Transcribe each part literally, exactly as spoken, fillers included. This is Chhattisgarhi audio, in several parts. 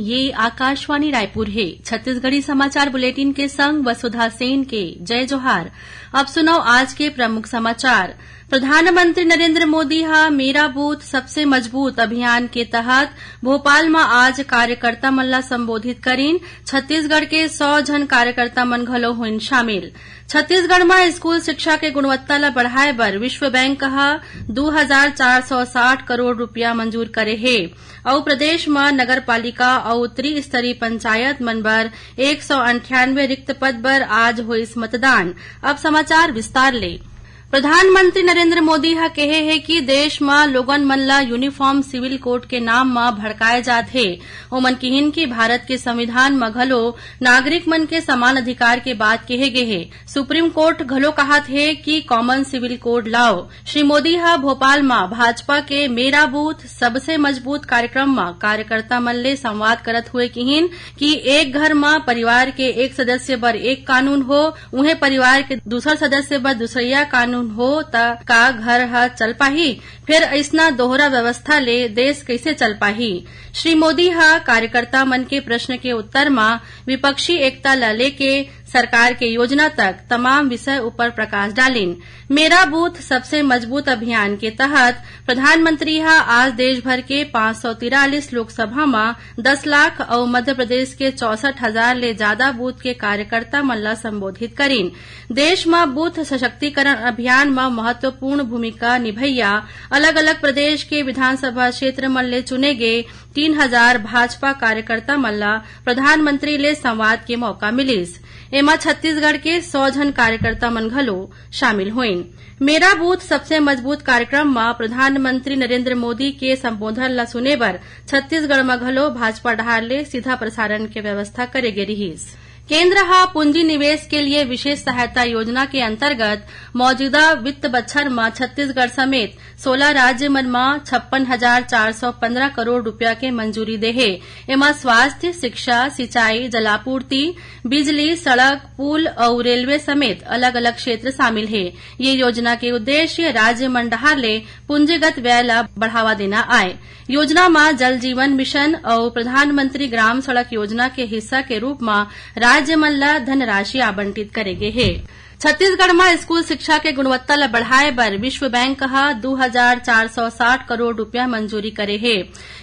ये आकाशवाणी रायपुर हे। छत्तीसगढ़ी समाचार बुलेटिन के संग वसुधा सेन के जय जोहार। अब सुनव आज के प्रमुख समाचार। प्रधानमंत्री नरेंद्र मोदी ह मेरा बूथ सबसे मजबूत अभियान के तहत भोपाल म आज कार्यकर्ता मन ला संबोधित करिन। छत्तीसगढ़ के सौ झन कार्यकर्ता मन घलो होइन शामिल। छत्तीसगढ़ म स्कूल शिक्षा के गुणवत्ता ल बढ़ाए बर विश्व बैंक ह दू हजार चार सौ साठ करोड़ रुपया मंजूर करे हे। अउ प्रदेश म नगर पालिका अउ त्रिस्तरीय पंचायत मन बर एक सौ अंठानवे रिक्त पद बर आज होइस मतदान। अब समाचार विस्तार ले। प्रधानमंत्री नरेंद्र मोदी ह केहे हे कि देश म लोगन मन ल यूनिफॉर्म सिविल कोड के नाम म भड़काए जात हे। ओमन किहिन कि भारत के संविधान म घलो नागरिक मन के समान अधिकार के बात केहे गे हे। सुप्रीम कोर्ट घलो कहत हे कि कॉमन सिविल कोड लाओ। श्री मोदी ह भोपाल म भाजपा के मेरा बूथ सबसे मजबूत कार्यक्रम म कार्यकर्ता मन ले संवाद करत हुए किहिन कि एक घर म परिवार के एक सदस्य बर एक कानून हो, उहें परिवार के दूसर सदस्य बर दूसरइया कानून हो, त का घर ह चल पाही? फेर अइसना दोहरा व्यवस्था ले देश कइसे चल पाही? श्री मोदी ह कार्यकर्ता मन के प्रश्न के उत्तर म विपक्षी एकता ल लेके सरकार के योजना तक तमाम विषय ऊपर प्रकाश डालिन। मेरा बूथ सबसे मजबूत अभियान के तहत प्रधानमंत्री ह आज देश भर के पाँच सौ तिरालीस लोकसभा म दस लाख अउ मध्य प्रदेश के चौसठ हजार ले जादा बूथ के कार्यकर्ता मन ल संबोधित करिन। देश म बूथ सशक्तिकरण अभियान म महत्वपूर्ण भूमिका निभैया अलग-अलग प्रदेश के विधानसभा क्षेत्र मन ले चुने गे तीन हजार भाजपा कार्यकर्ता मन ल प्रधानमंत्री ले संवाद के मौका मिलिस। एमा छत्तीसगढ़ के सौ झन कार्यकर्ता मन घलो शामिल होइन। मेरा बूथ सबसे मजबूत कार्यक्रम म प्रधानमंत्री नरेंद्र मोदी के संबोधन ल सुने बर छत्तीसगढ़ म घलो भाजपा डहार ले सीधा प्रसारण के व्यवस्था करे गे रिहिस। केंद्र ह पूंजी निवेश के लिए विशेष सहायता योजना के अंतर्गत मौजूदा वित्त बछर म छत्तीसगढ़ समेत सोलह राज्य मन म छप्पन हजार चार सौ पंद्रह करोड़ रुपया के मंजूरी दे हे। एमा स्वास्थ्य, शिक्षा, सिंचाई, जलापूर्ति, बिजली, सड़क, पुल अउ रेलवे समेत अलग-अलग क्षेत्र शामिल हे। ये योजना के उद्देश्य राज्य मन डहार ले पूंजीगत व्यय ल बढ़ावा देना आय। योजना म जल जीवन मिशन अउ प्रधानमंत्री ग्राम सड़क योजना के हिस्सा के रूप म राज्य मन ल धनराशि आवंटित करे गे हे। छत्तीसगढ़ म स्कूल शिक्षा के गुणवत्ता ल बढ़ाए बर विश्व बैंक ह दू हजार चार सौ साठ करोड़ रुपया मंजूरी करे हे।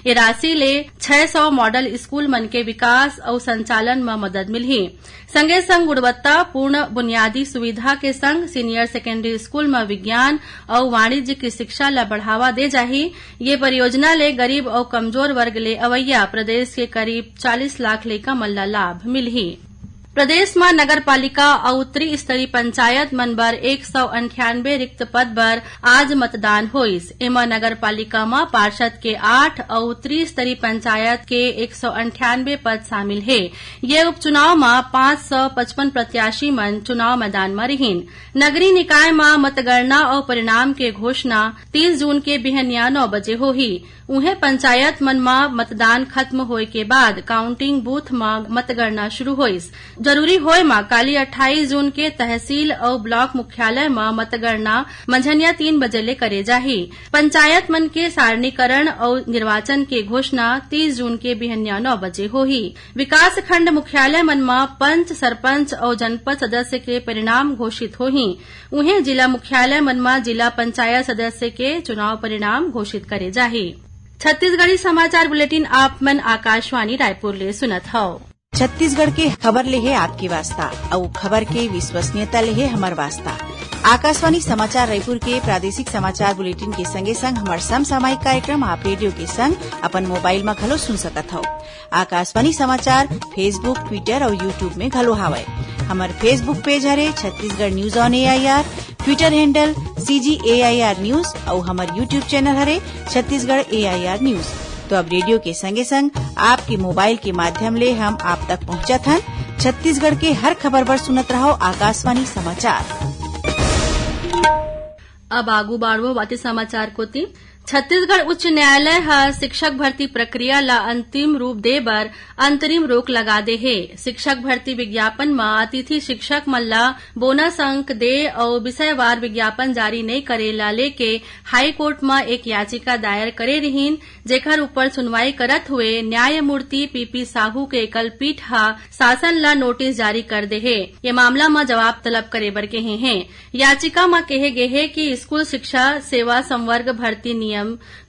ये राशि ले छह सौ मॉडल स्कूल मन के विकास अउ संचालन म मदद मिलही। संगे संग गुणवत्ता पूर्ण बुनियादी सुविधा के संग सीनियर सेकेंडरी स्कूल म विज्ञान अउ वाणिज्य की शिक्षा ल बढ़ावा दे जाही। ये परियोजना ले गरीब अउ कमजोर वर्ग ले अवैया प्रदेश के करीब चालीस लाख लइका मन ल लाभ मिलही। प्रदेश म नगर पालिका अउ त्रिस्तरीय पंचायत मन बर एक सौ अंठानवे रिक्त पद बर आज मतदान होइस। एमा नगर पालिका म पार्षद के आठ अउ त्रिस्तरीय पंचायत के एक सौ अंठानवे पद शामिल हे। ये उपचुनाव म पाँच सौ पचपन प्रत्याशी मन चुनाव मैदान म रिहिन। नगरीय निकाय म मतगणना अउ परिणाम के घोषणा तीस जून के बिहनिया नौ बजे होही। उहें, पंचायत मन म मतदान खत्म होए के बाद काउंटिंग बूथ म मतगणना शुरू होइस। जरूरी होए म काली अट्ठाईस जून के तहसील अउ ब्लॉक मुख्यालय म मतगणना मंझनिया तीन बजे ले करे जाही। पंचायत मन के सारणीकरण अउ निर्वाचन के घोषणा तीस जून के बिहनिया नौ बजे होही। विकासखंड मुख्यालय मन म पंच, सरपंच अउ जनपद सदस्य के परिणाम घोषित होही। उहें, जिला मुख्यालय मन म जिला पंचायत सदस्य के चुनाव परिणाम घोषित करे जाही। छत्तीसगढ़ी समाचार बुलेटिन आप मन आकाशवाणी रायपुर ले सुनत हव। छत्तीसगढ़ के खबर ले हे आपके वास्ता, अउ खबर के विश्वसनीयता ले हे हमर वास्ता। आकाशवाणी समाचार रायपुर के प्रादेशिक समाचार बुलेटिन के संगे संग हमर समसामयिक कार्यक्रम आप रेडियो के संग अपन मोबाइल म घलो सुन सकत हव। आकाशवाणी समाचार Facebook, Twitter अउ YouTube में घलो हावय। हमर Facebook पेज हरे Chhattisgarh news on AIR, Twitter handle CG AIR news अउ हमर YouTube चैनल हरे छत्तीसगढ़ एआईआर न्यूज। तो अब रेडियो के संगे संग आपके मोबाइल के माध्यम ले हम आप तक पहुंचत हन। छत्तीसगढ़ के हर खबर बर सुनत रहव आकाशवाणी समाचार। अब आगू बाढ़बो बाचे समाचार कोति। छत्तीसगढ़ उच्च न्यायालय ह शिक्षक भर्ती प्रक्रिया ल अंतिम रूप दे बर अंतरिम रोक लगा दे हे। शिक्षक भर्ती विज्ञापन म अतिथि शिक्षक मन ल बोनस अंक दे अउ विषयवार विज्ञापन जारी नइ करे ल लेके हाईकोर्ट म एक याचिका दायर करे रिहीन, जेखर ऊपर सुनवाई करत हुए न्यायमूर्ति पीपी साहू के एकल पीठ ह शासन ल नोटिस जारी कर दे हे। ये मामला म जवाब तलब करे बर कहे हे। याचिका म कहे गे हे कि स्कूल शिक्षा सेवा संवर्ग भर्ती नियम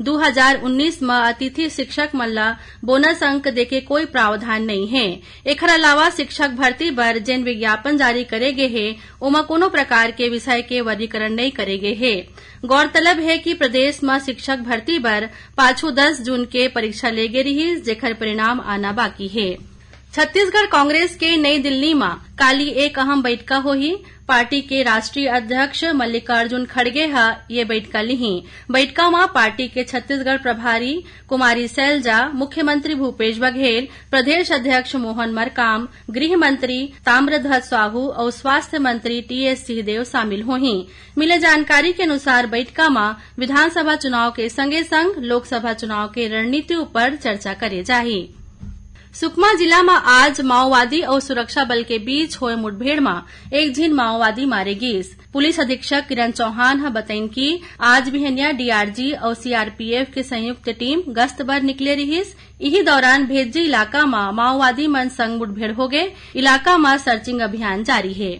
दू हजार उन्नीस म अतिथि शिक्षक मन ल बोनस अंक देके कोई प्रावधान नइ हे। एखर अलावा शिक्षक भर्ती बर जेन विज्ञापन जारी करे गे हे, ओमा कोनो प्रकार के विषय के वर्गीकरण नइ करे गे हे। गौरतलब हे कि प्रदेश म शिक्षक भर्ती बर पाछू दस जून के परीक्षा ले गे रिहीस, जेखर परिणाम आना बाकी हे। छत्तीसगढ़ कांग्रेस के नई दिल्ली म काली एक अहम बइठका होही। पार्टी के राष्ट्रीय अध्यक्ष मल्लिकार्जुन खड़गे ह ये बइठका लिही। बइठका म पार्टी के छत्तीसगढ़ प्रभारी कुमारी सैलजा, मुख्यमंत्री भूपेश बघेल, प्रदेश अध्यक्ष मोहन मरकाम, गृह मंत्री ताम्रध्वज साहू अउ स्वास्थ्य मंत्री टीएस सिंहदेव शामिल होही। मिले जानकारी के अनुसार बइठका म विधानसभा चुनाव के संगे संग लोकसभा चुनाव के रणनीति ऊपर चर्चा करे जाही। सुकमा जिला म आज माओवादी अउ सुरक्षा बल के बीच होए मुठभेड़ म एक झिन माओवादी मारे गीस। पुलिस अधीक्षक किरण चौहान ह बतइन कि आज बिहनिया डीआरजी अउ सीआरपीएफ के संयुक्त टीम गश्त बर निकले रिहीस। इही दौरान भेज्जी इलाका म माओवादी मन संग मुठभेड़ होगे। इलाका म सर्चिंग अभियान जारी हे।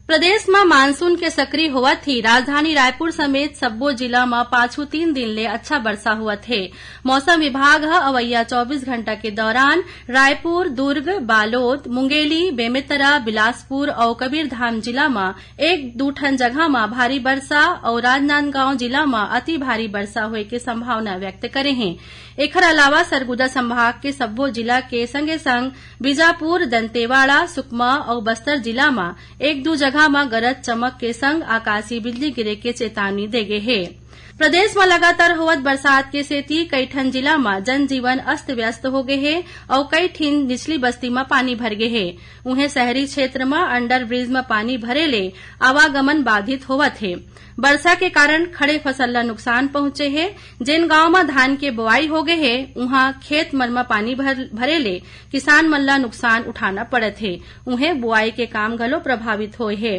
प्रदेश म मानसून के सक्रिय होवत ही राजधानी रायपुर समेत सब्बो जिला म पाछू तीन दिन ले अच्छा बरसा होवत हे। मौसम विभाग ह अवइया चौबीस घंटा के दौरान रायपुर, दुर्ग, बालोद, मुंगेली, बेमेतरा, बिलासपुर अउ कबीरधाम जिला म एक दू ठन जगह म भारी बरसा अउ राजनांदगांव जिला म अति भारी बरसा होए के संभावना व्यक्त करे हे। एखर अलावा सरगुजा संभाग के सब्बो जिला के संगे संग बीजापुर, दंतेवाड़ा, सुकमा अउ बस्तर जिला म एक दू जगह म गरज चमक के संग आकाशीय बिजली गिरे के चेतावनी दे गे हे। प्रदेश म लगातार होवत बरसात के सेती कई ठन जिला म जनजीवन अस्त व्यस्त हो गे हे अउ कई ठिन निचली बस्ती म पानी भर गे हे। उहें शहरी क्षेत्र म अंडरब्रिज म पानी भरे ले आवागमन बाधित होवत हे। बरसा के कारण खड़े फसल ल नुकसान पहुंचे हे। जेन गांव म धान के बोआई हो गे हे, उहां खेत मन म पानी भर, भरे ले किसान मन ल नुकसान उठाना पड़त हे। उहें, बोआई के काम घलो प्रभावित होए हे।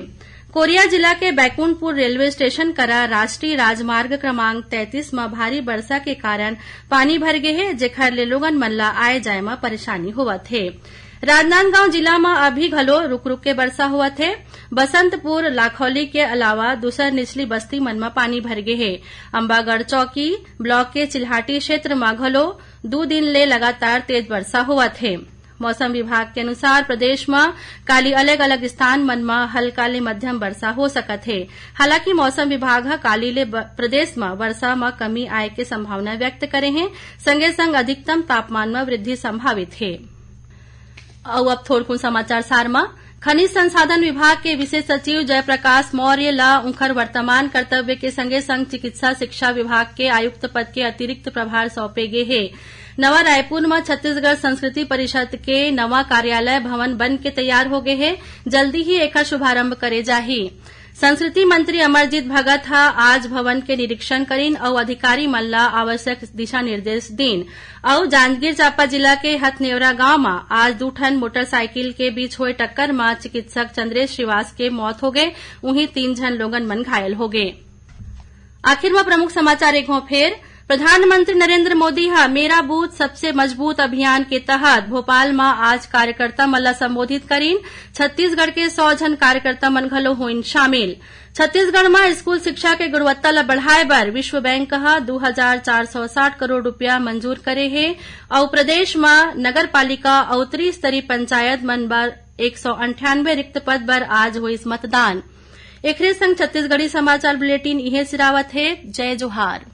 कोरिया जिला के बैकुंठपुर रेलवे स्टेशन करा राष्ट्रीय राजमार्ग क्रमांक तैंतीस म भारी बरसा के कारण पानी भर गे हे, जेखर ले लोगन मन ल आए जाए म परेशानी होवत हे। राजनांदगांव जिला म अभी घलो रुक-रुक के बरसा होवत हे। बसंतपुर, लाखौली के अलावा दूसर निचली बस्ती मन म पानी भर गे हे। अंबागढ़ चौकी ब्लॉक के चिल्हाटी क्षेत्र म घलो दू दिन ले लगातार तेज बरसा होवत हे। मौसम विभाग के अनुसार प्रदेश म काली अलग-अलग स्थान मन म हल्का ले मध्यम बरसा हो सकत हे। हालांकि मौसम विभाग ह काली ले ब-, प्रदेश म बरसा म कमी आए के संभावना व्यक्त करे हे, संगे संग अधिकतम तापमान म वृद्धि संभावित हे। अउ अब थोरकुन समाचार सार म, खनिज संसाधन विभाग के विशेष सचिव जयप्रकाश मौर्य ल उंखर वर्तमान कर्तव्य के संगे संग चिकित्सा शिक्षा विभाग के आयुक्त पद के अतिरिक्त प्रभार सौंपे गे हे। नवा रायपुर म छत्तीसगढ़ संस्कृति परिषद के नवा कार्यालय भवन बन के तैयार हो गे हे। जल्दी ही एखर शुभारंभ करे जाही। संस्कृति मंत्री अमरजीत भगत ह आज भवन के निरीक्षण करिन अउ अधिकारी मन ल आवश्यक दिशा निर्देश दीन। अउ जांजगीर चांपा जिला के हथनेवरा गांव म आज दू ठन मोटरसाइकिल के बीच होए टक्कर म चिकित्सक चंद्रेश श्रीवास के मौत होगे, उहीं तीन झन लोगन मन घायल होगे। आखिर म प्रमुख समाचार एक घौं फेर। प्रधानमंत्री नरेंद्र मोदी ह मेरा बूथ सबसे मजबूत अभियान के तहत भोपाल म आज कार्यकर्ता मन ल संबोधित करिन। छत्तीसगढ़ के सौ झन कार्यकर्ता मन घलो होइन शामिल। छत्तीसगढ़ म स्कूल शिक्षा के गुणवत्ता ल बढ़ाए बर विश्व बैंक ह दू हजार चार सौ साठ करोड़ रुपया मंजूर करे हे अउ प्रदेश म नगर पालिका अउ त्रिस्तरीय पंचायत मन बर एक सौ अंठानवे रिक्त पद बर आज होइस मतदान। एखरे संग छत्तीसगढ़ी समाचार बुलेटिन इहें सिरावत हे। जय जोहार।